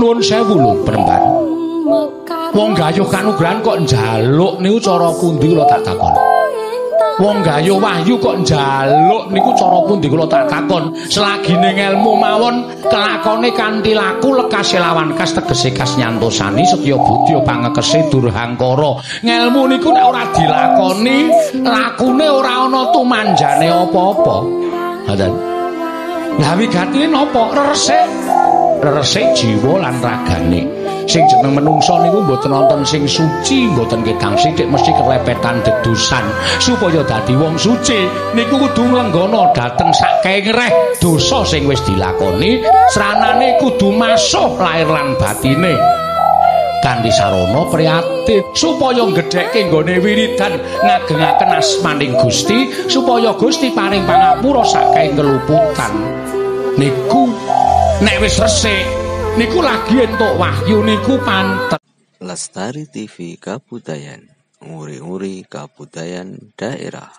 Nuwun sewu lho Penemban. Wong gayuh kanugrahan kok njaluk niku cara pundi kula tak takon. Wong gayuh wahyu kok njaluk niku cara pundi kula tak takon. Selagine ngelmu mawon kelakone kanthi laku lekase lawan kas tegese kas nyantosani setya budya pangekese durhangkara. Ngelmu niku nek ora dilakoni, lakune ora ana tumanjane apa-apa. Ngoten. Lah wigatine napa? Reresik. Reresik jiwa lan ragane. Sing jeneng menungsa niku mboten wonten sing suci, mboten ketang sithik mesti kelepetan dedusan. Supaya dadi wong suci niku kudu nglenggana dhateng saking reh dosa sing wis dilakoni, sranane kudu masuh lair lan batine. Kanthi sarana prihatin supaya nggedhekke nggone wiridan ngagengaken asmaning Gusti supaya Gusti paring pangapura saking keluputan. Niku nek wis resik niku lagi entuk wahyu niku pantes. Lestari TV Kabudayan, nguri-nguri kabudayan daerah.